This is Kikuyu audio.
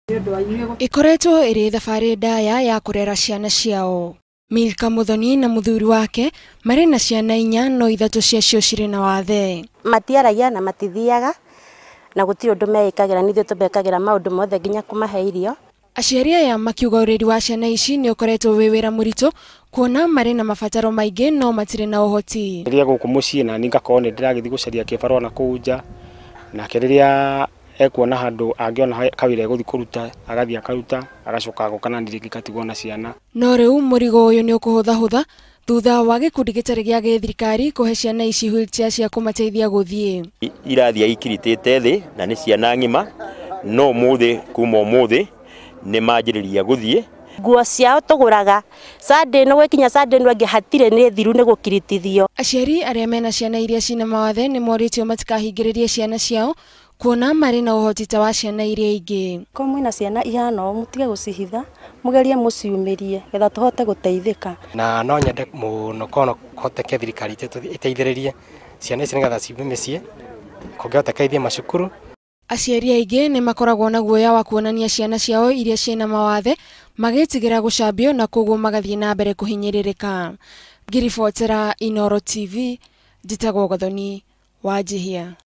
Ĩkoretwo ĩrĩ thabarĩ ndaya ya kũrera ciana ciao. Milka Muthoni na mũthuri wake marĩ na ciana 4 no 3 ciacio cirĩ na wathe. Matiaragia na matithiaga na gũtirĩ ũndũ meĩkagĩra, nĩ ithuĩ tũmekagĩra maũndũ mothe nginya kũmahe irio. Aciari aya makiuga ũreri wa ciana ici nĩ ũkoretwo wĩ wĩra mũritũ kuona marĩ na mabataro maingĩ no matirĩ na ũhoti. Rĩrĩa gũkũ mũciĩ na niĩ ngakorwo nĩ ndĩragĩthiĩ gũcaria kĩbarũa na kũu nja, nake rĩrĩa ekuona handũ angĩona kawĩra egũthiĩ kũruta agathiĩ akaruta agacoka agoka na niĩ rĩngĩ ngatigwo na ciana. No rĩu mũrigo ũyũ nĩ ũkũhũthahũtha thutha wa gĩkundi gĩtarĩ gĩa gĩthirikari kũhe ciana ici wheelchair cia kũmateithia gũthiĩ. Irathiĩ ikiritĩte thĩ na nĩ ciana ng'ima, no ũmũthĩ kuma ũmũthĩ nĩ manjĩrĩria gũthiĩ. Nguo ciao tũgũraga Sunday no gũkinya Sunday no angĩ hatirĩ nĩ thiru nĩ gũkiritithio. Aciari arĩa mena ciana iria cina mawathe nĩ morĩtio matikahingĩrĩrie ciana ciao kuona marĩ na ũhoti ta wa ciana iria ingĩ. Ko mwĩna ciana ihana ũũ mũtige gũcihitha, mũgerie mũciumĩrie getha tũhote gũteithĩka. Na no nyende mũno kono kũhoteke thirikari ĩteithĩrĩrie ciana ici nĩgetha ciume mĩciĩ, kũngĩhoteka ithiĩ macukuru. Aciari aingĩ nĩ makoragwo na guoya wa kuonania ciana ciao iria ciĩna mawathe magĩtigĩra gũcambio na koguo magathiĩ na mbere kũhinyĩrĩrĩka. Ngĩribotera Inooro TV, njĩtagwo Gathoni Wanjihia.